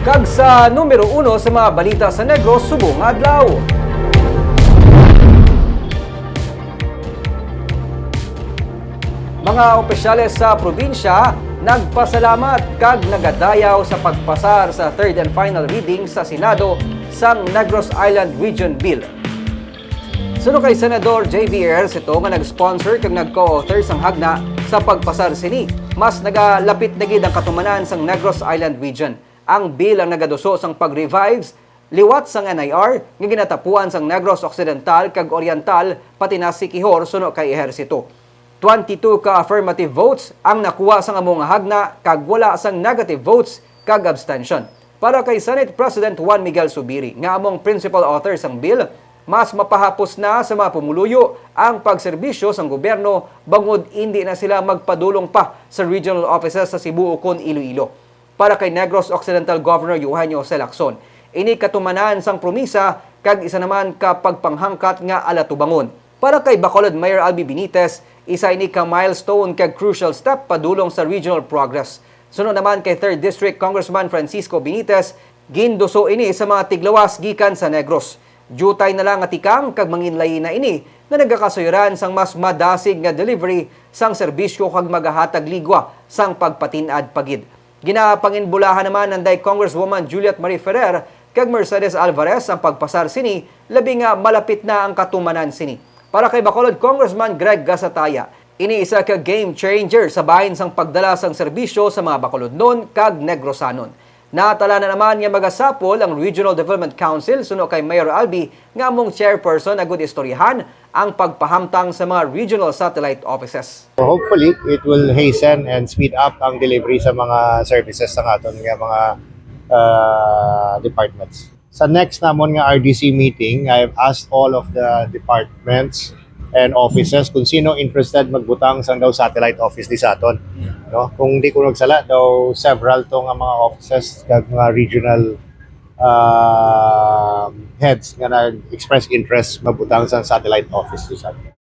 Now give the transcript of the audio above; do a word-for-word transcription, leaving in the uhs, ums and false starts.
Kag sa numero uno sa mga balita sa Negros subong nga adlaw. Mga opisyales sa probinsya nagpasalamat kag nagadayaw sa pagpasar sa third and final reading sa Senado sang Negros Island Region Bill. Suno kay Senador J V Ejercito nga nag-sponsor kag nag-co-author sang hagna sa pagpasar sini, mas nagalapit na gid ang katumanan sang Negros Island Region. Ang bill ang nagaduso sang pag-revise liwat sang N I R nga ginatapuan sang Negros Occidental kag Oriental, pati na Siquijor, suno kay Ejercito. Twenty-two ka affirmative votes ang nakuha sang amo nga hagna kag wala sang negative votes kag abstention. Para kay Senate President Juan Miguel Zubiri, nga amo ang principal author sang bill, mas mapahapos na sa mga pumuluyo ang pagserbisyo sang gobyerno bangod indi na sila magpadulong pa sa regional offices sa Cebu ukon Iloilo. Para kay Negros Occidental Governor Eugenio Jose Lacson, ini katumanan sang promisa kag isa naman ka pagpanghangkat nga alatubangon. Para kay Bacolod Mayor Albi Benitez, isa ini ka milestone kag crucial step padulong sa regional progress. Suno naman kay Third District Congressman Francisco Benitez, ginduso ini sa mga tiglawas gikan sa Negros. Diutay na lang nga tikang kag manginlayi na ini nga nagakasuyran sang mas madasig nga delivery sang serbisyo kag magahatag ligwa sang pagpatin-ad pa gid. Ginapanginbulahan naman anday Congresswoman Juliet Marie Ferrer kag Mercedes Alvarez ang pagpasar sini, labi nga malapit na ang katumanan sini. Para kay Bacolod Congressman Greg Gasataya, ini isa ka game changer sa bahin sang pagdala sang serbisyo sa mga Bacolodnon kag Negrosanon. Natala na naman nga magasapol ang Regional Development Council suno kay Mayor Albi nga among chairperson agud istoryahan ang pagpahamtang sa mga regional satellite offices. So hopefully, it will hasten and speed up ang delivery sa mga services sa aton nga mga uh, departments. Sa next namon nga R D C meeting, I've asked all of the departments and offices kung sino interested magbutang sang daw satellite office di sa aton. No? Kung di ko nagsala, daw several to nga mga offices kag mga regional uh, heads nga nag-express interest magbutang sang satellite office di sa aton.